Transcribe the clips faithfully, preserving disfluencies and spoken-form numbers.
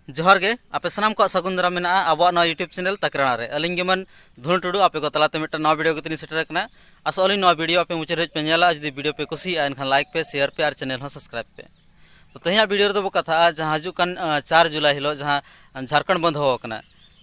ᱡᱚᱦᱟᱨ ᱜᱮ, ᱟᱯᱮ ᱥᱟᱱᱟᱢ ᱠᱚᱣᱟᱜ ᱥᱟᱹᱜᱩᱱ ᱫᱟᱨᱟᱢ ᱢᱮᱱᱟᱜᱼᱟ ᱟᱵᱚᱣᱟᱜ ᱱᱚᱣᱟ YouTube channel ᱛᱟᱠᱨᱟᱱᱟ ᱨᱮ᱾ ᱟᱹᱞᱤᱧ ᱜᱮ ᱢᱟᱱ ᱫᱷᱩᱱ ᱴᱩᱰᱩ ᱟᱯᱮ ᱠᱚ ᱛᱟᱞᱟᱛᱮ ᱢᱤᱫᱴᱟᱝ ᱱᱟᱣᱟ video ᱠᱟᱛᱮ ᱞᱤᱧ ᱥᱮᱴᱮᱨ ᱟᱠᱟᱱᱟ᱾ ᱟᱥᱚᱜ ᱟᱹᱞᱤᱧ ᱱᱚᱣᱟ video ᱟᱯᱮ ᱢᱩᱪᱟᱹᱫ ᱫᱷᱟᱹᱵᱤᱡ ᱯᱮ ᱧᱮᱞᱟ, ᱟᱨ ᱡᱩᱫᱤ video ᱯᱮ ᱠᱩᱥᱤᱭᱟᱜᱼᱟ ᱮᱱᱠᱷᱟᱱ like ᱯᱮ, share ᱯᱮ ᱟᱨ channel ᱦᱚᱸ subscribe ᱯᱮ᱾ ᱛᱚ ᱛᱮᱦᱮᱧᱟᱜ video ᱨᱮᱫᱚ ᱵᱚ ᱠᱟᱛᱷᱟᱜᱼᱟ ᱡᱟᱦᱟᱸ ᱦᱤᱡᱩᱜ ᱠᱟᱱ ᱟᱸ, ᱪᱟᱨ ᱡᱩᱞᱟᱭ ᱦᱤᱞᱳᱜ ᱡᱟᱦᱟᱸ ᱡᱷᱟᱲᱠᱷᱚᱸᱰ ᱵᱚᱱᱫᱷ ᱦᱚᱦᱚ ᱟᱠᱟᱱᱟ᱾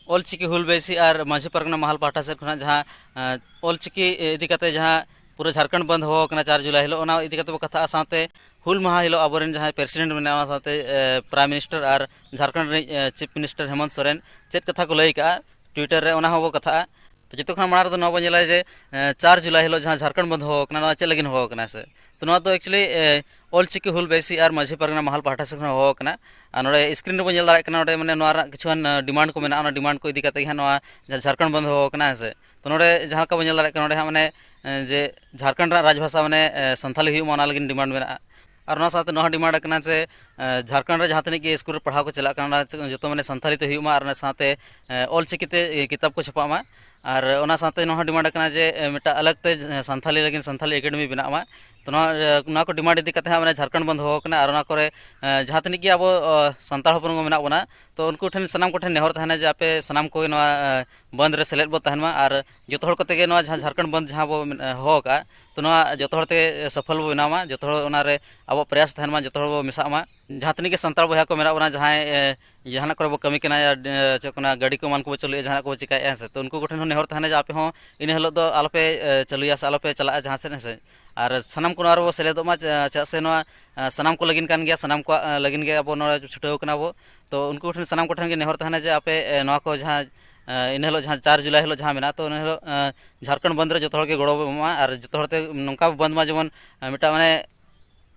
ᱚᱞᱪᱤᱠᱤ ᱦᱩᱞ ᱵᱟᱭᱥᱤ ᱟᱨ ᱢᱟᱹᱡᱷᱤ ᱯᱟᱨᱜᱟᱱᱟ ᱢᱟᱦᱟᱞ ᱯᱟᱦᱴᱟ ᱥᱮᱫ ᱠᱷᱚᱱᱟᱜ ᱡᱟᱦᱟᱸ ᱟᱸ, ᱚᱞᱪᱤᱠᱤ ᱤᱫᱤ ᱠᱟᱛᱮ ᱡᱟᱦᱟᱸ ᱯᱩᱨᱟᱹ ᱡᱷᱟᱲᱠᱷᱚᱸᱰ ᱵᱚᱱᱫᱷ ᱦᱚᱦᱚ ᱟᱠᱟᱱᱟ ᱪᱟᱨ ᱡᱩᱞᱟᱭ ᱦᱤᱞᱳᱜ, ᱚᱱᱟ ᱤᱫᱤ ᱠᱟᱛᱮ ᱵᱚ ᱠᱟᱛᱷᱟᱜᱼᱟ᱾ ᱥᱟᱶᱛᱮ ᱦᱩᱞ ᱢᱟᱦᱟ ᱦᱤᱞᱳᱜ ᱟᱵᱚᱨᱮᱱ ᱡᱟᱦᱟᱸᱭ president ᱢᱮᱱᱟᱭᱟ, ᱚᱱᱟ ᱥᱟᱶᱛᱮ ᱮ, prime minister ᱟᱨ ᱡᱷᱟᱲᱠᱷᱚᱸᱰ ᱨᱤᱱᱤᱡ ᱮ, chief minister ᱦᱮᱢᱚᱱᱛ ᱥᱚᱨᱮᱱ ᱪᱮᱫ ᱠᱟᱛᱷᱟ ᱠᱚ ᱞᱟᱹᱭ ᱠᱟᱜᱼᱟ Twitter ᱨᱮ, ᱚᱱᱟ ᱦᱚᱸᱵᱚ ᱠᱟᱛᱷᱟᱜᱼᱟ᱾ ᱛᱚ ᱡᱚᱛᱚ ᱠᱷᱚᱱᱟᱜ ᱢᱟᱲᱟᱝ ᱨᱮᱫᱚ ᱱᱚᱣᱟ ᱵᱚ ᱧᱮᱞᱟ ᱡᱮ ᱮ, ᱪᱟᱨ ᱡᱩᱞᱟᱭ ᱦᱤᱞᱳᱜ ᱡᱟᱦᱟᱸ ᱡᱷᱟᱲᱠᱷᱚᱸᱰ ᱵᱚᱱᱫᱷ ᱦᱚᱦᱚ ᱟᱠᱟᱱᱟ, ᱱᱚᱣᱟ ᱪᱮᱫ ᱞᱟᱹᱜᱤᱫ ᱦᱚᱦᱚ ᱟᱠᱟᱱᱟ ᱥᱮ? ᱛᱚ ᱱᱚᱣᱟ ᱫᱚ actually ᱮ, ᱚᱞᱪᱤᱠᱤ ᱦᱩᱞ ᱵᱟᱭᱥᱤ ᱟᱨ ᱢᱟᱹᱡᱷᱤ ᱯᱟᱨᱜᱟᱱᱟ ᱢᱟᱦᱟᱞ ᱯᱟᱦᱴᱟ ᱥᱮᱫ ᱠᱷᱚᱱ ᱦᱚᱦᱚ ᱟᱠᱟᱱᱟ᱾ ᱟᱨ ᱱᱚᱰᱮ screen ᱨᱮᱵᱚ ᱧᱮᱞ ᱫᱟᱲᱮᱭᱟᱜ ᱠᱟᱱᱟ, ᱱᱚᱰᱮ ᱢᱟᱱᱮ ᱱᱚᱣᱟ ᱨᱮᱱᱟᱜ ᱠᱤᱪᱷᱩᱜᱟᱱ ᱮ, demand ᱠᱚ ᱢᱮᱱᱟᱜᱼᱟ᱾ ᱚᱱᱟ demand ᱠᱚ ᱤᱫᱤ ᱠᱟᱛᱮ ᱜᱮ ᱦᱟᱸᱜ ᱱᱚᱣᱟ ᱡᱟᱦᱟᱸ ᱡᱷᱟᱲᱠᱷᱚᱸᱰ ᱵᱚᱱᱫᱷ ᱦᱚᱦᱚ ᱟᱠᱟᱱᱟ, ᱦᱮᱸ ᱥᱮ᱾ ᱛᱚ ᱱᱚᱰᱮ ᱡᱟᱦᱟᱸ ᱞᱮᱠᱟ ᱵᱚ ᱧᱮᱞ ᱫᱟᱲᱮᱭᱟᱜ ᱠᱟᱱᱟ, ᱱᱚᱰᱮ ᱦᱟᱸᱜ ᱢᱟᱱᱮ ᱮ, ᱡᱮ ᱡᱷᱟᱲᱠᱷᱚᱸᱰ ᱨᱮᱱᱟᱜ ᱨᱟᱡᱽᱵᱷᱟᱥᱟ ᱢᱟᱱᱮ ᱮ, ᱥᱟᱱᱛᱷᱟᱞᱤ ᱦᱩᱭᱩᱜ ᱢᱟ, ᱚᱱᱟ ᱞᱟᱹᱜᱤᱫ demand ᱢᱮᱱᱟᱜᱼᱟ᱾ ᱟᱨ ᱚᱱᱟ ᱥᱟᱶᱛᱮ ᱱᱚᱣᱟ ᱦᱚᱸ demand ᱠᱟᱱᱟ ᱡᱮ ᱮ, ᱡᱷᱟᱲᱠᱷᱚᱸᱰ ᱨᱮ ᱡᱟᱦᱟᱸ ᱛᱤᱱᱟᱹᱜ ᱜᱮ ᱥᱠᱩᱞ ᱨᱮ ᱯᱟᱲᱦᱟᱣ ᱠᱚ ᱪᱟᱞᱟᱜ ᱠᱟᱱᱟ, ᱚᱱᱟ ᱡᱚᱛᱚ ᱢᱟᱱᱮ ᱥᱟᱱᱛᱷᱟᱞᱤ ᱛᱮ ᱦᱩᱭᱩᱜ ᱢᱟ ᱟᱨ ᱚᱱᱟ ᱥᱟᱶᱛᱮ ᱮ, ᱚᱞ ᱪᱤᱠᱤ ᱛᱮ ᱮ, ᱠᱤᱛᱟᱵ ᱠᱚ ᱪᱷᱟᱯᱟᱜ ᱢᱟ᱾ ᱟᱨ ᱚᱱᱟ ᱥᱟᱶᱛᱮ ᱱᱚᱣᱟ ᱦᱚᱸ demand ᱠᱟᱱᱟ ᱡᱮ ᱮ, ᱢᱤᱫᱴᱟᱝ ᱟᱞᱟᱜᱽ ᱛᱮ ᱮ, ᱥᱟᱱᱛᱷᱟᱞᱤ ᱞᱟᱹᱜᱤᱫ ᱥᱟᱱᱛᱷᱟᱞᱤ academy ᱵᱮᱱᱟᱜ ᱢᱟ᱾ ᱛᱚ ᱱᱚᱣᱟ ᱮ, ᱱᱚᱣᱟ ᱠᱚ demand ᱤᱫᱤ ᱠᱟᱛᱮ ᱦᱟᱸᱜ ᱢᱟᱱᱮ ᱡᱷᱟᱲᱠᱷᱚᱸᱰ ᱵᱚᱱᱫᱷ ᱦᱚᱦᱚ ᱟᱠᱟᱱᱟ᱾ ᱟᱨ ᱚᱱᱟ ᱠᱚᱨᱮ ᱮ, ᱡᱟᱦᱟᱸ ᱛᱤᱱᱟᱹᱜ ᱜᱮ ᱟᱵᱚ ᱮ, ᱥᱟᱱᱛᱟᱲ ᱦᱚᱯᱚᱱ ᱠᱚ ᱢᱮᱱᱟᱜ ᱵᱚᱱᱟ, ᱛᱚ ᱩᱱᱠᱩ ᱴᱷᱮᱱ ᱥᱟᱱᱟᱢ ᱠᱚᱴᱷᱮᱱ ᱱᱮᱦᱚᱨ ᱛᱟᱦᱮᱱᱟ ᱡᱮ ᱟᱯᱮ ᱥᱟᱱᱟᱢ ᱠᱚᱜᱮ ᱱᱚᱣᱟ ᱮ, ᱵᱚᱱᱫᱷ ᱨᱮ ᱥᱮᱞᱮᱫ ᱵᱚ ᱛᱟᱦᱮᱱ ᱢᱟ᱾ ᱟᱨ ᱡᱚᱛᱚ ᱦᱚᱲ ᱠᱚᱛᱮ ᱜᱮ ᱱᱚᱣᱟ ᱡᱟᱦᱟᱸ ᱡᱷᱟᱲᱠᱷᱚᱸᱰ ᱵᱚᱱᱫᱷ ᱡᱟᱦᱟᱸ ᱵᱚ ᱢᱮᱱ-, ᱦᱚᱦᱚ ᱟᱠᱟᱫᱼᱟ, ᱛᱚ ᱱᱚᱣᱟ ᱡᱚᱛᱚ ᱦᱚᱲ ᱛᱮ ᱥᱚᱯᱷᱚᱞ ᱵᱚ ᱵᱮᱱᱟᱣ ᱢᱟ, ᱡᱚᱛᱚ ᱦᱚᱲ ᱚᱱᱟ ᱨᱮ ᱟᱵᱚᱣᱟᱜ ᱯᱨᱚᱭᱟᱥ ᱛᱟᱦᱮᱱ ᱢᱟ, ᱡᱚᱛᱚ ᱦᱚᱲ ᱵᱚ ᱢᱮᱥᱟᱜ ᱢᱟ᱾ ᱡᱟᱦᱟᱸ ᱛᱤᱱᱟᱹᱜ ᱜᱮ ᱥᱟᱱᱛᱟᱲ ᱵᱚᱭᱦᱟ ᱠᱚ ᱢᱮᱱᱟᱜ ᱵᱚᱱᱟ, ᱡᱟᱦᱟᱸᱭ ᱮ, ᱡᱟᱦᱟᱱᱟᱜ ᱠᱚᱨᱮ ᱵᱚ ᱠᱟᱹᱢᱤ ᱠᱟᱱᱟ, ᱭᱟ, ᱮ, ᱪᱮᱫ ᱠᱚ ᱢᱮᱱᱟ, ᱜᱟᱹᱰᱤ ᱠᱚ ᱮᱢᱟᱱ ᱠᱚᱵᱚ ᱪᱟᱹᱞᱩᱭᱟ, ᱡᱟᱦᱟᱱᱟᱜ ᱠᱚᱵᱚ ᱪᱤᱠᱟᱹᱭᱮᱫᱼᱟ, ᱦᱮᱸ ᱥᱮ, ᱛᱚ ᱩᱱᱠᱩ ᱠᱚᱴᱷᱮᱱ ᱦᱚᱸ ᱱᱮᱦᱚᱨ ᱛᱟᱦᱮᱱᱟ ᱡᱮ ᱟᱯᱮ ᱦᱚᱸ ᱤᱱᱟᱹ ᱦᱤᱞᱳᱜ ᱫᱚ ᱟᱞᱚᱯᱮ ᱮ, ᱪᱟᱹᱞᱩᱭᱟ ᱥᱮ ᱟᱞᱚᱯᱮ ᱪᱟᱞᱟᱜᱼᱟ ᱡᱟᱦᱟᱸ ᱥᱮᱫ, ᱦᱮᱸ ᱥᱮ᱾ ᱟᱨ ᱥᱟᱱᱟᱢ ᱠᱚ ᱱᱚᱣᱟ ᱨᱮᱵᱚ ᱥᱮᱞᱮᱫᱚᱜ ᱢᱟ, ᱪᱮ-, ᱪᱮᱫᱟᱜ ᱥᱮ ᱱᱚᱣᱟ ᱮ, ᱥᱟᱱᱟᱢ ᱠᱚ ᱞᱟᱹᱜᱤᱫ ᱠᱟᱱ ᱜᱮᱭᱟ, ᱥᱟᱱᱟᱢ ᱠᱚᱣᱟᱜ ᱮ, ᱞᱟᱹᱜᱤᱫ ᱜᱮ ᱟᱵᱚ ᱱᱚᱰᱮ ᱪᱷᱩᱴᱟᱹᱣ ᱠᱟᱱᱟ ᱵᱚ᱾ ᱛᱚ ᱩᱱᱠᱩ ᱠᱚᱴᱷᱮᱱ ᱥᱟᱱᱟᱢ ᱠᱚᱴᱷᱮᱱ ᱜᱮ ᱱᱮᱦᱚᱨ ᱛᱟᱦᱮᱱᱟ ᱡᱮ ᱟᱯᱮ ᱮ, ᱱᱚᱣᱟ ᱠᱚ ᱡᱟᱦᱟᱸ ᱮ, ᱤᱱᱟᱹ ᱦᱤᱞᱳᱜ ᱡᱟᱦᱟᱸ ᱪᱟᱨ ᱡᱩᱞᱟᱭ ᱦᱤᱞᱳᱜ ᱡᱟᱦᱟᱸ ᱢᱮᱱᱟᱜᱼᱟ, ᱛᱚ ᱤᱱᱟᱹ ᱦᱤᱞᱳᱜ ᱮ, ᱡᱷᱟᱲᱠᱷᱚᱸᱰ ᱵᱚᱱᱫᱷ ᱨᱮ ᱡᱚᱛᱚ ᱦᱚᱲ ᱜᱮ ᱜᱚᱲᱚ ᱵᱚ ᱮᱢᱚᱜᱼᱟ᱾ ᱟᱨ ᱡᱚᱛᱚ ᱦᱚᱲ ᱛᱮ ᱱᱚᱝᱠᱟ ᱵᱚ ᱵᱚᱱᱫᱷ ᱢᱟ ᱡᱮᱢᱚᱱ ᱮ, ᱢᱤᱫᱴᱟᱝ ᱢᱟᱱᱮ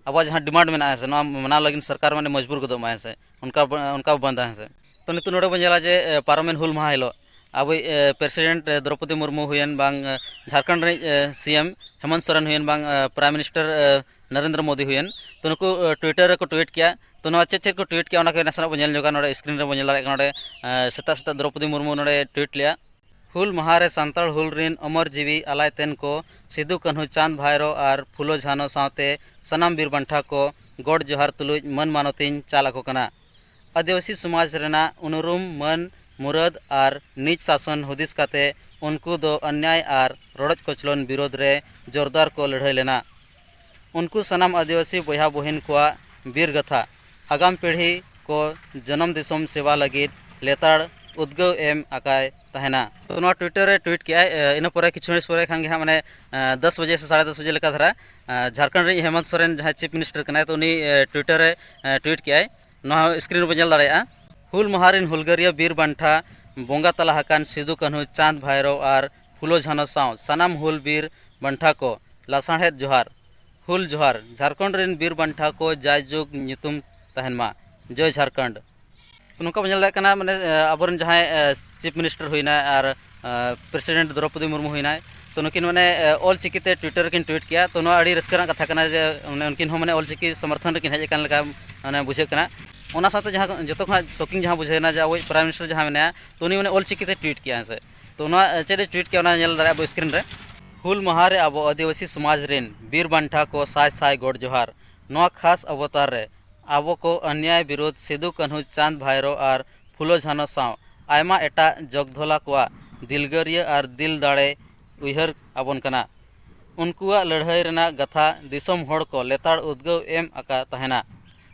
ᱟᱵᱚᱣᱟᱜ ᱡᱟᱦᱟᱸ demand ᱢᱮᱱᱟᱜᱼᱟ, ᱦᱮᱸ ᱥᱮ, ᱱᱚᱣᱟ ᱢᱟᱱᱟᱣ ᱞᱟᱹᱜᱤᱫ ᱥᱚᱨᱠᱟᱨ ᱢᱟᱱᱮ ᱢᱚᱡᱽᱵᱩᱨ ᱜᱚᱫᱚᱜ ᱢᱟ, ᱦᱮᱸ ᱥᱮ, ᱚᱱᱠᱟ ᱵᱚ-, ᱚᱱᱠᱟ ᱵᱚ ᱵᱚᱱᱫᱷᱟ, ᱦᱮᱸ ᱥᱮ᱾ ᱛᱚ ᱱᱤᱛᱚᱜ ᱱᱚᱰᱮ ᱵᱚᱱ ᱧᱮᱞᱟ ᱡᱮ ᱮ, ᱯᱟᱨᱚᱢᱮᱱ ᱦᱩᱞ ᱢᱟᱦᱟ ᱦᱤᱞᱳᱜ ᱟᱵᱚᱭᱤᱡ ᱮ, president ᱮ, ᱫᱨᱚᱯᱚᱫᱤ ᱢᱩᱨᱢᱩ ᱦᱩᱭᱮᱱ ᱵᱟᱝ ᱮ, ᱡᱷᱟᱲᱠᱷᱚᱸᱰ ᱨᱤᱱᱤᱡ ᱮ, ᱥᱤ ᱮᱢ ᱦᱮᱢᱚᱱᱛ ᱥᱚᱨᱮᱱ ᱦᱩᱭᱮᱱ ᱵᱟᱝ ᱮ, prime minister ᱮ, ᱱᱚᱨᱮᱱᱫᱨᱚ ᱢᱳᱫᱤ ᱦᱩᱭᱮᱱ, ᱛᱚ ᱱᱩᱠᱩ ᱮ, Twitter ᱨᱮᱠᱚ tweet ᱠᱮᱜᱼᱟ᱾ ᱛᱚ ᱱᱚᱣᱟ ᱪᱮᱫ ᱪᱮᱫ ᱠᱚ tweet ᱠᱮᱜᱼᱟ, ᱚᱱᱟ ᱠᱚ ᱱᱟᱥᱮᱱᱟᱜ ᱵᱚᱱ ᱧᱮᱞ ᱧᱚᱜᱟ᱾ ᱱᱚᱰᱮ screen ᱨᱮᱵᱚᱱ ᱧᱮᱞ ᱫᱟᱲᱮᱭᱟᱜ ᱠᱟᱱᱟ, ᱱᱚᱰᱮ ᱮ, ᱥᱮᱛᱟᱜ ᱥᱮᱛᱟᱜ ᱫᱨᱚᱯᱚᱫᱤ ᱢᱩᱨᱢᱩ ᱱᱚᱰᱮ tweet ᱞᱮᱜᱼᱟ, ᱦᱩᱞ ᱢᱟᱦᱟ ᱨᱮ ᱥᱟᱱᱛᱟᱲ ᱦᱩᱞ ᱨᱤᱱ ᱚᱢᱚᱨ ᱡᱤᱣᱤ ᱟᱞᱟᱭ ᱛᱮᱱ ᱠᱚ ᱥᱤᱫᱩ, ᱠᱟᱹᱱᱦᱩ, ᱪᱟᱸᱫᱽ, ᱵᱷᱟᱭᱨᱚ ᱟᱨ ᱯᱷᱩᱞᱳ, ᱡᱷᱟᱱᱚ ᱥᱟᱶᱛᱮ ᱥᱟᱱᱟᱢ ᱵᱤᱨ ᱵᱟᱱᱴᱟ ᱠᱚ ᱜᱚᱰ ᱡᱚᱦᱟᱨ ᱛᱩᱞᱩᱡ ᱢᱟᱹᱱ ᱢᱟᱱᱚᱛᱤᱧ ᱪᱟᱞ ᱟᱠᱚ ᱠᱟᱱᱟ᱾ ᱟᱹᱫᱤᱵᱟᱹᱥᱤ ᱥᱚᱢᱟᱡᱽ ᱨᱮᱱᱟᱜ ᱩᱱᱩᱨᱩᱢ, ᱢᱟᱹᱱ, ᱢᱩᱨᱟᱹᱫ ᱟᱨ ᱱᱤᱡᱽ ᱥᱟᱥᱚᱱ ᱦᱩᱫᱤᱥ ᱠᱟᱛᱮ ᱩᱱᱠᱩ ᱫᱚ ᱚᱱᱱᱭᱟᱭ ᱟᱨ ᱨᱚᱰᱚᱡ ᱠᱚᱪᱞᱚᱱ ᱵᱤᱨᱳᱫᱷ ᱨᱮ ᱡᱳᱨᱫᱟᱨ ᱠᱚ ᱞᱟᱹᱲᱦᱟᱹᱭ ᱞᱮᱱᱟ᱾ ᱩᱱᱠᱩ ᱥᱟᱱᱟᱢ ᱟᱹᱫᱤᱵᱟᱹᱥᱤ ᱵᱚᱭᱦᱟ ᱵᱚᱦᱤᱱ ᱠᱚᱣᱟᱜ ᱵᱤᱨ ᱜᱟᱛᱷᱟ ᱟᱜᱟᱢ ᱯᱤᱲᱦᱤ ᱠᱚ ᱡᱚᱱᱚᱢ ᱫᱤᱥᱚᱢ ᱥᱮᱵᱟ ᱞᱟᱹᱜᱤᱫ ᱞᱮᱛᱟᱲ ᱩᱫᱽᱜᱟᱹᱣ ᱮᱢ ᱟᱠᱟᱭ ᱛᱟᱦᱮᱱᱟ᱾ ᱛᱚ, ᱱᱚᱣᱟ Twitter ᱨᱮ ᱴᱩᱭᱤᱴ ᱠᱮᱜᱼᱟᱭ᱾ ᱮ, ᱤᱱᱟᱹ ᱯᱚᱨᱮ ᱠᱤᱪᱷᱩ ᱜᱷᱟᱹᱲᱤᱡ ᱯᱚᱨᱮ ᱠᱷᱟᱱ ᱜᱮ ᱦᱟᱸᱜ, ᱢᱟᱱᱮ, ᱮ, ᱫᱚᱥ ᱵᱟᱡᱮ ᱥᱮ ᱥᱟᱲᱮ ᱫᱚᱥ ᱵᱟᱡᱮ ᱞᱮᱠᱟ ᱫᱷᱟᱨᱟ, ᱮ, ᱡᱷᱟᱲᱠᱷᱚᱸᱰ ᱨᱤᱱᱤᱡ ᱦᱮᱢᱚᱱᱛ ᱥᱚᱨᱮᱱ, ᱡᱟᱦᱟᱸᱭ ᱪᱤᱯ ᱢᱤᱱᱤᱥᱴᱟᱨ ᱠᱟᱱᱟᱭ, ᱛᱚ, ᱩᱱᱤ, ᱮ, ᱴᱩᱭᱤᱴᱟᱨ ᱨᱮ, ᱮ, ᱴᱩᱭᱤᱴ ᱠᱮᱜᱼᱟᱭ᱾ ᱱᱚᱣᱟ ᱦᱚᱸ ᱥᱠᱨᱤᱱ ᱨᱮᱵᱚᱱ ᱧᱮᱞ ᱫᱟᱲᱮᱭᱟᱜᱼᱟ᱾ ᱦᱩᱞ ᱢᱟᱦᱟ ᱨᱤᱱ ᱦᱩᱞᱜᱟᱹᱨᱤᱭᱟᱹ ᱵᱤᱨ ᱵᱟᱱᱴᱷᱟ, ᱵᱚᱸᱜᱟ ᱛᱟᱞᱟ ᱟᱠᱟᱱ ᱥᱤᱫᱩ, ᱠᱟᱹᱱᱦᱩ, ᱪᱟᱸᱫᱽ, ᱵᱷᱟᱭᱨᱚ ᱟᱨ ᱯᱷᱩᱞᱳ, ᱡᱷᱟᱱᱚ ᱥᱟᱶ ᱥᱟᱱᱟᱢ ᱦᱩᱞ ᱵᱤᱨ ᱵᱟᱱᱴᱷᱟ ᱠᱚ ᱞᱟᱥᱟᱲᱦᱮᱫ ᱡᱚᱦᱟᱨ᱾ ᱦᱩᱞ ᱡᱚᱦᱟᱨ᱾ ᱡᱷᱟᱲᱠᱷᱚᱸᱰ ᱨᱤᱱ ᱵᱤᱨ ᱵᱟᱱᱴᱷᱟ ᱠᱚ ᱡᱟᱭᱡᱩᱜᱽ ᱧᱩᱛᱩᱢ ᱛᱟᱦᱮᱱ ᱢᱟ᱾ ᱡᱚᱭ ᱡᱷᱟᱲᱠᱷᱚᱸᱰ᱾ ᱱᱚᱝᱠᱟ ᱵᱚᱱ ᱧᱮᱞ ᱫᱟᱲᱮᱭᱟᱜ ᱠᱟᱱᱟ, ᱢᱟᱱᱮ, ᱮ, ᱟᱵᱚᱨᱮᱱ ᱡᱟᱦᱟᱸᱭ, ᱮ, ᱪᱤᱯ ᱢᱤᱱᱤᱥᱴᱟᱨ ᱦᱩᱭᱱᱟᱭ ᱟᱨ, ᱮ, ᱯᱨᱮᱥᱤᱰᱮᱱᱴ ᱫᱨᱚᱯᱚᱫᱤ ᱢᱩᱨᱢᱩ ᱦᱩᱭᱱᱟᱭ, ᱛᱚ, ᱱᱩᱠᱤᱱ, ᱢᱟᱱᱮ, ᱮ, ᱚᱞ ᱪᱤᱠᱤᱛᱮ ᱴᱩᱭᱤᱴᱟᱨ ᱨᱮᱠᱤᱱ ᱴᱩᱭᱤᱴ ᱠᱮᱜᱼᱟ᱾ ᱛᱚ, ᱱᱚᱣᱟ ᱟᱹᱰᱤ ᱨᱟᱹᱥᱠᱟᱹ ᱨᱮᱱᱟᱜ ᱠᱟᱛᱷᱟ ᱠᱟᱱᱟ ᱡᱮ, ᱢᱟᱱᱮ, ᱩᱱᱠᱤᱱ ᱦᱚᱸ, ᱢᱟᱱᱮ, ᱚᱞ ᱪᱤᱠᱤ ᱥᱚᱢᱚᱨᱛᱷᱚᱱ ᱨᱮᱠᱤᱱ ᱦᱮᱡ ᱟᱠᱟᱱ ᱞᱮᱠᱟ, ᱢᱟᱱᱮ, ᱵᱩᱡᱷᱟᱹᱜ ᱠᱟᱱᱟ᱾ ᱚᱱᱟ ᱥᱟᱶᱛᱮ ᱡᱟᱦᱟᱸ ᱡᱚᱛᱚ ᱠᱷᱚᱱᱟᱜ ᱥᱚᱠᱤᱝ ᱡᱟᱦᱟᱸ ᱵᱩᱡᱷᱟᱹᱣ ᱮᱱᱟ ᱡᱮ ᱟᱵᱚᱭᱤᱡ ᱯᱨᱟᱭᱤᱢ ᱢᱤᱱᱤᱥᱴᱟᱨ ᱡᱟᱦᱟᱸ ᱢᱮᱱᱟᱭᱟ, ᱛᱚ, ᱩᱱᱤ, ᱢᱟᱱᱮ, ᱚᱞ ᱪᱤᱠᱤᱛᱮ ᱴᱩᱭᱤᱴ ᱠᱮᱜᱼᱟ, ᱦᱮᱸ ᱥᱮ᱾ ᱛᱚ, ᱱᱚᱣᱟ, ᱮ, ᱪᱮᱫ ᱮ ᱴᱩᱭᱤᱴ ᱠᱮᱜᱼᱟ, ᱚᱱᱟ ᱧᱮᱞ ᱫᱟᱲᱮᱭᱟᱜᱼᱟ ᱟᱵᱚ ᱥᱠᱨᱤᱱ ᱨᱮ᱾ ᱦᱩᱞ ᱢᱟᱦᱟ ᱨᱮ ᱟᱵᱚ ᱟᱹᱫᱤᱵᱟᱹᱥᱤ ᱥᱚᱢᱟᱡᱽ ᱨᱮᱱ ᱵᱤᱨ ᱵᱟᱱᱴᱷᱟ ᱠᱚ ᱥᱟᱭ ᱥᱟᱭ ᱜᱚᱰ ᱡᱚᱦᱟᱨ᱾ ᱱᱚᱣᱟ ᱠᱷᱟᱥ ᱚᱵᱚᱛᱟᱨ ᱨᱮ ᱟᱵᱚ ᱠᱚ ᱚᱱᱱᱭᱟᱭ ᱵᱤᱨᱩᱫᱷ ᱥᱤᱫᱩ, ᱠᱟᱹᱱᱦᱩ, ᱪᱟᱸᱫᱽ, ᱵᱷᱟᱭᱨᱚ ᱟᱨ ᱯᱷᱩᱞᱳ, ᱡᱷᱟᱱᱚ ᱥᱟᱶ ᱟᱭᱢᱟ ᱮᱴᱟᱜ ᱡᱚᱜᱽᱫᱷᱚᱞᱟ ᱠᱚᱣᱟᱜ ᱫᱤᱞᱜᱟᱹᱨᱤᱭᱟᱹ ᱟᱨ ᱫᱤᱞ ᱫᱟᱲᱮ ᱩᱭᱦᱟᱹᱨ ᱟᱵᱚᱱ ᱠᱟᱱᱟ᱾ ᱩᱱᱠᱩᱣᱟᱜ ᱞᱟᱹᱲᱦᱟᱹᱭ ᱨᱮᱱᱟᱜ ᱜᱟᱛᱷᱟ ᱫᱤᱥᱚᱢ ᱦᱚᱲ ᱠᱚ ᱞᱮᱛᱟᱲ ᱩᱫᱽᱜᱟᱹᱣ ᱮᱢ ᱟᱠᱟ ᱛᱟᱦᱮᱱᱟ᱾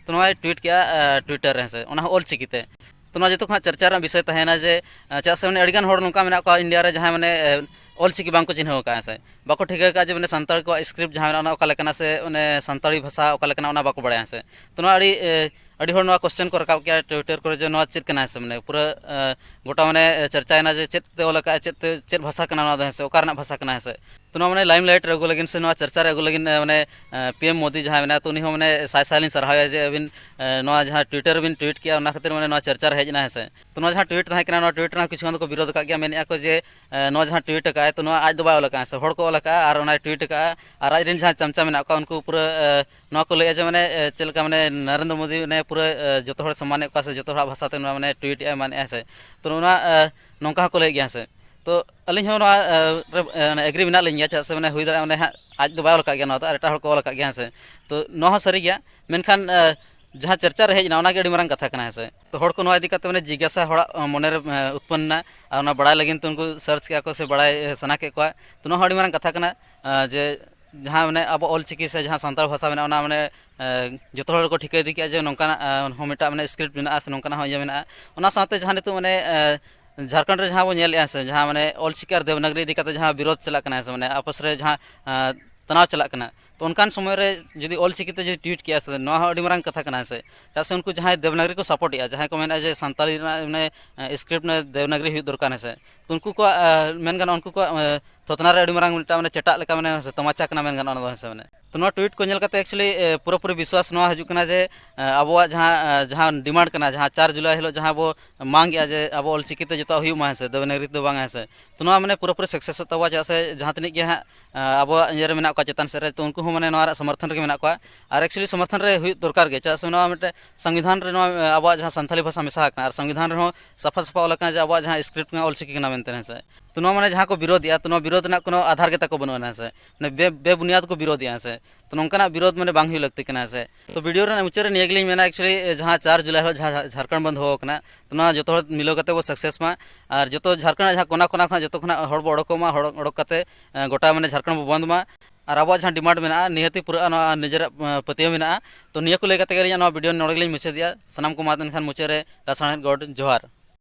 ᱛᱚ, ᱱᱚᱣᱟᱭ ᱴᱩᱭᱤᱴ ᱠᱮᱜᱼᱟ, ᱮ, ᱴᱩᱭᱤᱴᱟᱨ ᱨᱮ, ᱦᱮᱸ ᱥᱮ, ᱚᱱᱟ ᱦᱚᱸ ᱚᱞ ᱪᱤᱠᱤᱛᱮ᱾ ᱛᱚ, ᱱᱚᱣᱟ ᱡᱚᱛᱚ ᱠᱷᱚᱱᱟᱜ ᱪᱟᱨᱪᱟ ᱨᱮᱱᱟᱜ ᱵᱤᱥᱚᱭ ᱛᱟᱦᱮᱸᱭᱮᱱᱟ ᱡᱮ, ᱮ, ᱪᱮᱫᱟᱜ ᱥᱮ, ᱢᱟᱱᱮ, ᱟᱹᱰᱤᱜᱟᱱ ᱦᱚᱲ ᱱᱚᱝᱠᱟ ᱢᱮᱱᱟᱜ ᱠᱚᱣᱟ ᱤᱱᱰᱤᱭᱟ ᱨᱮ, ᱡᱟᱦᱟᱸᱭ, ᱢᱟᱱᱮ, ᱮ, ᱚᱞ ᱪᱤᱠᱤ ᱵᱟᱝᱠᱚ ᱪᱤᱱᱦᱟᱹᱣ ᱟᱠᱟᱫᱼᱟ, ᱦᱮᱸ ᱥᱮ, ᱵᱟᱠᱚ ᱴᱷᱤᱠᱟᱹ ᱟᱠᱟᱫᱼᱟ ᱡᱮ, ᱢᱟᱱᱮ, ᱥᱟᱱᱛᱟᱲ ᱠᱚᱣᱟᱜ ᱥᱠᱨᱤᱯᱴ ᱡᱟᱦᱟᱸ ᱢᱮᱱᱟᱜᱼᱟ, ᱚᱱᱟ ᱚᱠᱟ ᱞᱮᱠᱟᱱᱟ ᱥᱮ, ᱚᱱᱮ, ᱥᱟᱱᱛᱟᱲᱤ ᱵᱷᱟᱥᱟ ᱚᱠᱟ ᱞᱮᱠᱟᱱᱟ, ᱚᱱᱟ ᱵᱟᱠᱚ ᱵᱟᱲᱟᱭᱟ, ᱦᱮᱸ ᱥᱮ᱾ ᱛᱚ, ᱱᱚᱣᱟ ᱟᱹᱰᱤ, ᱮ, ᱟᱹᱰᱤ ᱦᱚᱲ ᱱᱚᱣᱟ ᱠᱚᱥᱪᱮᱱ ᱠᱚ ᱨᱟᱠᱟᱵ ᱠᱮᱜᱼᱟ ᱴᱩᱭᱤᱴᱟᱨ ᱠᱚᱨᱮ ᱡᱮ, ᱱᱚᱣᱟ ᱪᱮᱫ ᱠᱟᱱᱟ, ᱦᱮᱸ ᱥᱮ, ᱢᱟᱱᱮ, ᱯᱩᱨᱟᱹ, ᱮ, ᱜᱚᱴᱟ, ᱢᱟᱱᱮ, ᱮ, ᱪᱟᱨᱪᱟᱭᱮᱱᱟ ᱡᱮ ᱪᱮᱫ ᱛᱮ ᱚᱞ ᱟᱠᱟᱫᱼᱟ, ᱪᱮᱫ ᱛᱮ, ᱪᱮᱫ ᱵᱷᱟᱥᱟ ᱠᱟᱱᱟ ᱱᱚᱣᱟ ᱫᱚ, ᱦᱮᱸ ᱥᱮ, ᱚᱠᱟ ᱨᱮᱱᱟᱜ ᱵᱷᱟᱥᱟ ᱠᱟᱱᱟ, ᱦᱮᱸ ᱥᱮ᱾ ᱛᱚ, ᱱᱚᱣᱟ, ᱢᱟᱱᱮ, ᱞᱟᱭᱤᱢ ᱞᱟᱭᱤᱴ ᱨᱮ ᱟᱹᱜᱩ ᱞᱟᱹᱜᱤᱫ ᱥᱮ ᱱᱚᱣᱟ ᱪᱟᱨᱪᱟ ᱨᱮ ᱟᱹᱜᱩ ᱞᱟᱹᱜᱤᱫ, ᱮ, ᱢᱟᱱᱮ, ᱮ, ᱯᱤ ᱮᱢ ᱢᱳᱫᱤ ᱡᱟᱦᱟᱸᱭ ᱢᱮᱱᱟᱭᱟ, ᱛᱚ, ᱩᱱᱤ ᱦᱚᱸ, ᱢᱟᱱᱮ, ᱥᱟᱭ ᱥᱟᱭ ᱞᱤᱧ ᱥᱟᱨᱦᱟᱣᱮᱭᱟ ᱡᱮ ᱟᱹᱵᱤᱱ, ᱮ, ᱱᱚᱣᱟ ᱡᱟᱦᱟᱸ ᱴᱩᱭᱤᱴᱟᱨ ᱨᱮᱵᱤᱱ ᱴᱩᱭᱤᱴ ᱠᱮᱜᱼᱟ, ᱚᱱᱟ ᱠᱷᱟᱹᱛᱤᱨ, ᱢᱟᱱᱮ, ᱱᱚᱣᱟ ᱪᱟᱨᱪᱟ ᱨᱮ ᱦᱮᱡ ᱮᱱᱟ, ᱦᱮᱸ ᱥᱮ᱾ ᱛᱚ, ᱱᱚᱣᱟ ᱡᱟᱦᱟᱸ ᱴᱩᱭᱤᱴ ᱛᱟᱦᱮᱸ ᱠᱟᱱᱟ, ᱱᱚᱣᱟ ᱴᱩᱭᱤᱴ ᱨᱮᱦᱚᱸ ᱠᱤᱪᱷᱩ ᱜᱟᱱ ᱫᱚᱠᱚ ᱵᱤᱨᱳᱫᱷ ᱟᱠᱟᱫ ᱜᱮᱭᱟ, ᱢᱮᱱᱮᱫᱼᱟ ᱠᱚ ᱡᱮ, ᱮ, ᱱᱚᱣᱟ ᱡᱟᱦᱟᱸ ᱴᱩᱭᱤᱴ ᱟᱠᱟᱫᱼᱟᱭ, ᱛᱚ, ᱱᱚᱣᱟ ᱟᱡ ᱫᱚ ᱵᱟᱭ ᱚᱞ ᱟᱠᱟᱫᱼᱟ, ᱦᱮᱸ ᱥᱮ, ᱦᱚᱲ ᱠᱚ ᱚᱞ ᱟᱠᱟᱫᱼᱟ, ᱟᱨ ᱚᱱᱟ ᱴᱩᱭᱤᱴ ᱟᱠᱟᱫᱼᱟ, ᱟᱨ ᱟᱡ ᱨᱮᱱ ᱡᱟᱦᱟᱸᱭ ᱪᱟᱢᱪᱟ ᱢᱮᱱᱟᱜ ᱠᱚᱣᱟ, ᱩᱱᱠᱩ ᱯᱩᱨᱟᱹ, ᱮ, ᱱᱚᱣᱟ ᱠᱚ ᱞᱟᱹᱭᱮᱫᱼᱟ ᱡᱮ, ᱢᱟᱱᱮ, ᱮ, ᱪᱮᱫ ᱞᱮᱠᱟ, ᱢᱟᱱᱮ, ᱱᱚᱨᱮᱱᱫᱨᱚ ᱢᱳᱫᱤ, ᱢᱟᱱᱮ, ᱯᱩᱨᱟᱹ, ᱮ, ᱡᱚᱛᱚ ᱦᱚᱲ ᱥᱚᱢᱢᱟᱱᱮᱫ ᱠᱚᱣᱟ ᱥᱮ ᱡᱚᱛᱚ ᱦᱚᱲᱟᱜ ᱵᱷᱟᱥᱟᱛᱮ ᱱᱚᱣᱟ, ᱢᱟᱱᱮ, ᱴᱩᱭᱤᱴ ᱮᱫᱼᱟᱭ, ᱢᱟᱱᱮᱫᱼᱟᱭ ᱥᱮ᱾ ᱛᱚ, ᱱᱚᱣᱟ, ᱮ, ᱱᱚᱝᱠᱟ ᱦᱚᱸᱠᱚ ᱞᱟᱹᱭᱮᱫ ᱜᱮᱭᱟ, ᱦᱮᱸ ᱥᱮ᱾ ᱛᱚ, ᱟᱹᱞᱤᱧ ᱦᱚᱸ ᱱᱚᱣᱟ, ᱮ, ᱨᱮ, ᱮ, ᱮᱜᱽᱨᱤ ᱢᱮᱱᱟᱜ ᱞᱤᱧ ᱜᱮᱭᱟ, ᱪᱮᱫᱟᱜ ᱥᱮ, ᱢᱟᱱᱮ, ᱦᱩᱭ ᱫᱟᱲᱮᱭᱟᱜᱼᱟ, ᱢᱟᱱᱮ, ᱦᱟᱸᱜ ᱟᱡ ᱫᱚ ᱵᱟᱭ ᱚᱞ ᱟᱠᱟᱫ ᱜᱮᱭᱟ ᱱᱚᱣᱟ ᱫᱚ, ᱟᱨ ᱮᱴᱟᱜ ᱦᱚᱲ ᱠᱚ ᱚᱞ ᱟᱠᱟᱫ ᱜᱮᱭᱟ, ᱦᱮᱸ ᱥᱮ᱾ ᱛᱚ, ᱱᱚᱣᱟ ᱦᱚᱸ ᱥᱟᱹᱨᱤ ᱜᱮᱭᱟ, ᱢᱮᱱᱠᱷᱟᱱ, ᱮ, ᱡᱟᱦᱟᱸ ᱪᱟᱨᱪᱟ ᱨᱮ ᱦᱮᱡ ᱮᱱᱟ, ᱚᱱᱟᱜᱮ ᱟᱹᱰᱤ ᱢᱟᱨᱟᱝ ᱠᱟᱛᱷᱟ ᱠᱟᱱᱟ, ᱦᱮᱸ ᱥᱮ᱾ ᱛᱚ ᱦᱚᱲ ᱠᱚ ᱱᱚᱣᱟ ᱤᱫᱤ ᱠᱟᱛᱮ ᱢᱟᱱᱮ ᱡᱤᱜᱽᱜᱟᱥᱟ ᱦᱚᱲᱟᱜ ᱢᱚᱱᱮᱨᱮ ᱩᱛᱯᱚᱱᱱᱟ, ᱟᱨ ᱚᱱᱟ ᱵᱟᱲᱟᱭ ᱞᱟᱹᱜᱤᱫ ᱛᱮ ᱩᱱᱠᱩ ᱥᱟᱨᱪ ᱠᱮᱫᱟ ᱠᱚ ᱥᱮ ᱵᱟᱲᱟᱭ ᱥᱟᱱᱟ ᱠᱮᱫ ᱠᱚᱣᱟ᱾ ᱛᱚ ᱱᱚᱣᱟ ᱦᱚᱸ ᱟᱹᱰᱤ ᱢᱟᱨᱟᱝ ᱠᱟᱛᱷᱟ ᱠᱟᱱᱟ᱾ ᱡᱮ ᱡᱟᱦᱟᱸ ᱢᱟᱱᱮ ᱟᱵᱚ ᱚᱞ ᱪᱤᱠᱤ ᱥᱮ ᱡᱟᱦᱟᱸ ᱥᱟᱱᱛᱟᱲ ᱵᱷᱟᱥᱟ ᱢᱮᱱᱟᱜᱼᱟ, ᱚᱱᱟ ᱢᱟᱱᱮ ᱡᱚᱛᱚ ᱦᱚᱲ ᱠᱚ ᱴᱷᱤᱠᱟᱹ ᱤᱫᱤ ᱠᱮᱫᱟ ᱡᱮ ᱱᱚᱝᱠᱟᱱᱟᱜ ᱦᱚᱸ ᱢᱤᱫᱴᱟᱝ ᱢᱟᱱᱮ ᱥᱠᱨᱤᱯᱴ ᱢᱮᱱᱟᱜᱼᱟ ᱥᱮ ᱱᱚᱝᱠᱟᱱᱟᱜ ᱦᱚᱸ ᱤᱭᱟᱹ ᱢᱮᱱᱟᱜᱼᱟ᱾ ᱚᱱᱟ ᱥᱟᱶᱛᱮ ᱡᱟᱦᱟᱸ ᱱᱤᱛᱚᱜ ᱢᱟᱱᱮ ᱡᱷᱟᱲᱠᱷᱚᱸᱰ ᱨᱮ ᱡᱟᱦᱟᱸ ᱵᱚᱱ ᱧᱮᱞᱮᱫᱼᱟ ᱥᱮ, ᱡᱟᱦᱟᱸ ᱢᱟᱱᱮ ᱚᱞ ᱪᱤᱠᱤ ᱟᱨ ᱫᱮᱵᱽᱱᱟᱜᱽᱨᱤ ᱤᱫᱤ ᱠᱟᱛᱮ ᱡᱟᱦᱟᱸ ᱵᱤᱨᱳᱫᱷ ᱪᱟᱞᱟᱜ ᱠᱟᱱᱟ ᱥᱮ, ᱢᱟᱱᱮ ᱟᱯᱚᱥ ᱨᱮ ᱡᱟᱦᱟᱸ ᱛᱟᱱᱟᱣ ᱪᱟᱞᱟᱜ ᱠᱟᱱᱟ, ᱛᱚ ᱚᱱᱠᱟᱱ ᱥᱚᱢᱚᱭ ᱨᱮ ᱡᱩᱫᱤ ᱚᱞ ᱪᱤᱠᱤ ᱛᱮ ᱡᱩᱫᱤ ᱴᱩᱭᱤᱴ ᱠᱮᱜᱼᱟ ᱥᱮ, ᱱᱚᱣᱟ ᱦᱚᱸ ᱟᱹᱰᱤ ᱢᱟᱨᱟᱝ ᱠᱟᱛᱷᱟ ᱠᱟᱱᱟ, ᱦᱮᱸ ᱥᱮ᱾ ᱪᱮᱫᱟᱜ ᱥᱮ ᱩᱱᱠᱩ ᱡᱟᱦᱟᱸᱭ ᱫᱮᱵᱽᱱᱟᱜᱽᱨᱤ ᱠᱚ ᱥᱟᱯᱳᱨᱴ ᱮᱜᱼᱟ, ᱡᱟᱦᱟᱸᱭ ᱠᱚ ᱢᱮᱱᱮᱫᱼᱟ ᱡᱮ ᱥᱟᱱᱛᱟᱲᱤ ᱨᱮᱱᱟᱜ ᱢᱟᱱᱮ ᱥᱠᱨᱤᱯᱴ ᱫᱮᱵᱽᱱᱟᱜᱽᱨᱤ ᱦᱩᱭᱩᱜ ᱫᱚᱨᱠᱟᱨ, ᱦᱮᱸ ᱥᱮ, ᱛᱚ ᱩᱱᱠᱩ ᱠᱚᱣᱟᱜ ᱢᱮᱱ ᱜᱟᱱᱚᱜᱼᱟ, ᱩᱱᱠᱩ ᱠᱚᱣᱟᱜ ᱛᱷᱚᱛᱱᱟ ᱨᱮ ᱟᱹᱰᱤ ᱢᱟᱨᱟᱝ ᱢᱤᱫᱴᱟᱝ ᱢᱟᱱᱮ ᱪᱮᱴᱟᱜ ᱞᱮᱠᱟ ᱢᱟᱱᱮ ᱛᱟᱢᱟᱪᱟ ᱠᱟᱱᱟ ᱢᱮᱱ ᱜᱟᱱᱚᱜᱼᱟ ᱚᱱᱟ ᱫᱚ, ᱦᱮᱸ ᱥᱮ᱾ ᱢᱟᱱᱮ ᱛᱚ ᱱᱚᱣᱟ ᱴᱩᱭᱤᱴ ᱠᱚ ᱧᱮᱞ ᱠᱟᱛᱮ ᱮᱠᱪᱩᱭᱮᱞᱤ ᱯᱩᱨᱟᱹᱯᱩᱨᱤ ᱵᱤᱥᱣᱟᱥ ᱱᱚᱣᱟ ᱦᱤᱡᱩᱜ ᱠᱟᱱᱟ ᱡᱮ ᱟᱵᱚᱣᱟᱜ ᱡᱟᱦᱟᱸ ᱡᱟᱦᱟᱸ ᱰᱤᱢᱟᱱᱰ ᱠᱟᱱᱟ, ᱡᱟᱦᱟᱸ ᱪᱟᱨ ᱡᱩᱞᱟᱭ ᱦᱤᱞᱳᱜ ᱡᱟᱦᱟᱸ ᱵᱚ ᱢᱟᱝ ᱮᱜᱼᱟ ᱡᱮ ᱟᱵᱚ ᱚᱞ ᱪᱤᱠᱤ ᱛᱮ ᱡᱚᱛᱚᱣᱟᱜ ᱦᱩᱭᱩᱜ ᱢᱟ, ᱦᱮᱸ ᱥᱮ, ᱫᱮᱵᱽᱱᱟᱜᱽᱨᱤ ᱛᱮ ᱵᱟᱝ, ᱦᱮᱸ ᱥᱮ᱾ ᱛᱚ ᱱᱚᱣᱟ ᱢᱟᱱᱮ ᱯᱩᱨᱟᱹᱯᱩᱨᱤ ᱥᱟᱠᱥᱮᱥᱚᱜ ᱛᱟᱵᱚᱱᱟ, ᱪᱮᱫᱟᱜ ᱥᱮ ᱡᱟᱦᱟᱸ ᱛᱤᱱᱟᱹᱜ ᱜᱮ ᱦᱟᱸᱜ ᱟᱵᱚᱣᱟᱜ ᱤᱭᱟᱹ ᱨᱮ ᱢᱮᱱᱟᱜ ᱠᱚᱣᱟ ᱪᱮᱛᱟᱱ ᱥᱮᱫ ᱨᱮ, ᱛᱚ ᱩᱱᱠᱩ ᱦᱚᱸ ᱢᱟᱱᱮ ᱱᱚᱣᱟ ᱨᱮᱭᱟᱜ ᱥᱚᱢᱚᱨᱛᱷᱚᱱ ᱨᱮᱜᱮ ᱢᱮᱱᱟᱜ ᱠᱚᱣᱟ᱾ ᱟᱨ ᱮᱠᱪᱩᱭᱮᱞᱤ ᱥᱚᱢᱚᱨᱛᱷᱚᱱ ᱨᱮ ᱦᱩᱭᱩᱜ ᱫᱚᱨᱠᱟᱨ ᱜᱮ, ᱪᱮᱫᱟᱜ ᱥᱮ ᱱᱚᱣᱟ ᱢᱤᱫᱴᱮᱱ ᱥᱚᱝᱵᱤᱫᱷᱟᱱ ᱨᱮ ᱱᱚᱣᱟ ᱟᱵᱚᱣᱟᱜ ᱡᱟᱦᱟᱸ ᱥᱟᱱᱛᱟᱲᱤ ᱵᱷᱟᱥᱟ ᱢᱮᱥᱟ ᱟᱠᱟᱱᱟ, ᱟᱨ ᱥᱚᱝᱵᱤᱫᱷᱟᱱ ᱨᱮᱦᱚᱸ ᱥᱟᱯᱷᱟ ᱥᱟᱯᱷᱟ ᱚᱞ ᱟᱠᱟᱱᱟ ᱡᱮ ᱟᱵᱚᱣᱟᱜ ᱡᱟᱦᱟᱸ ᱥᱠᱨᱤᱯᱴ ᱠᱟᱱᱟ ᱚᱞ ᱪᱤᱠᱤ ᱠᱟᱱᱟ ᱢᱮᱱᱛᱮ, ᱦᱮᱸ ᱥᱮ᱾ ᱛᱚ ᱱᱚᱣᱟ ᱢᱟᱱᱮ ᱡᱟᱦᱟᱸ ᱠᱚ ᱵᱤᱨᱳᱫᱷ ᱮᱜᱼᱟ, ᱛᱚ ᱱᱚᱣᱟ ᱵᱤᱨᱳᱫᱷ ᱨᱮᱱᱟᱜ ᱠᱳᱱᱳ ᱟᱫᱷᱟᱨ ᱜᱮ ᱛᱟᱠᱚ ᱵᱟᱹᱱᱩᱜᱼᱟ, ᱦᱮᱸ ᱥᱮ᱾ ᱢᱟᱱᱮ ᱵᱮ ᱵᱮᱵᱩᱱᱤᱭᱟᱫ ᱠᱚ ᱵᱤᱨᱳᱫᱷ ᱮᱜᱼᱟ, ᱦᱮᱸ ᱥᱮ᱾ ᱛᱚ ᱱᱚᱝᱠᱟᱱᱟᱜ ᱵᱤᱨᱳᱫᱷ ᱢᱟᱱᱮ ᱵᱟᱝ ᱦᱩᱭ ᱞᱟᱹᱠᱛᱤ ᱠᱟᱱᱟ, ᱦᱮᱸ ᱥᱮ᱾ ᱛᱚ ᱵᱷᱤᱰᱤᱭᱳ ᱨᱮᱱᱟᱜ ᱢᱩᱪᱟᱹᱫ ᱨᱮ ᱱᱤᱭᱟᱹ ᱜᱮᱞᱤᱧ ᱢᱮᱱᱟ, ᱮᱠᱪᱩᱭᱮᱞᱤ ᱡᱟᱦᱟᱸ ᱪᱟᱨ ᱡᱩᱞᱟᱭ ᱦᱤᱞᱳᱜ ᱡᱟᱦᱟᱸ ᱡᱷᱟᱲᱠᱷᱚᱸᱰ ᱵᱚᱱᱫᱷ ᱦᱚᱦᱚ ᱟᱠᱟᱱᱟ, ᱛᱚ ᱱᱚᱣᱟ ᱡᱚᱛᱚ ᱦᱚᱲ ᱢᱤᱞᱟᱹᱣ ᱠᱟᱛᱮ ᱵᱚ ᱥᱟᱠᱥᱮᱥ ᱢᱟ᱾ ᱟᱨ ᱡᱚᱛᱚ ᱡᱷᱟᱲᱠᱷᱚᱸᱰ ᱨᱮᱱᱟᱜ ᱡᱟᱦᱟᱸ ᱠᱚᱱᱟ ᱠᱚᱱᱟ ᱠᱷᱚᱱᱟᱜ ᱡᱚᱛᱚ ᱠᱷᱚᱱᱟᱜ ᱦᱚᱲ ᱵᱚ ᱚᱰᱚᱠᱚᱜ ᱢᱟ, ᱦᱚᱲ ᱚᱰᱚᱠ ᱠᱟᱛᱮ ᱜᱚᱴᱟ ᱢᱟᱱᱮ ᱡᱷᱟᱲᱠᱷᱚᱸᱰ ᱵᱚ ᱵᱚᱱᱫᱷ ᱢᱟ᱾ ᱟᱨ ᱟᱵᱚᱣᱟᱜ ᱡᱟᱦᱟᱸ ᱰᱤᱢᱟᱱᱰ ᱢᱮᱱᱟᱜᱼᱟ, ᱱᱤᱦᱟᱹᱛᱤ ᱯᱩᱨᱟᱹᱜᱼᱟ, ᱱᱚᱣᱟ ᱱᱤᱡᱮᱨᱟᱜ ᱯᱟᱹᱛᱭᱟᱹᱣ ᱢᱮᱱᱟᱜᱼᱟ᱾ ᱛᱚ ᱱᱤᱭᱟᱹ ᱠᱚ ᱞᱟᱹᱭ ᱠᱟᱛᱮ ᱜᱮ ᱟᱹᱞᱤᱧᱟᱜ ᱱᱚᱣᱟ ᱵᱷᱤᱰᱤᱭᱳ ᱱᱚᱰᱮ ᱜᱮᱞᱤᱧ ᱢᱩᱪᱟᱹᱫᱮᱜᱼᱟ᱾ ᱥᱟᱱᱟᱢ ᱠᱚ ᱢᱟ ᱮᱱᱠᱷᱟᱱ ᱢᱩᱪᱟᱹᱫ ᱨᱮ ᱞᱟᱥᱟᱲᱦᱮᱫ ᱜᱚᱰ ᱡᱚᱦᱟᱨ᱾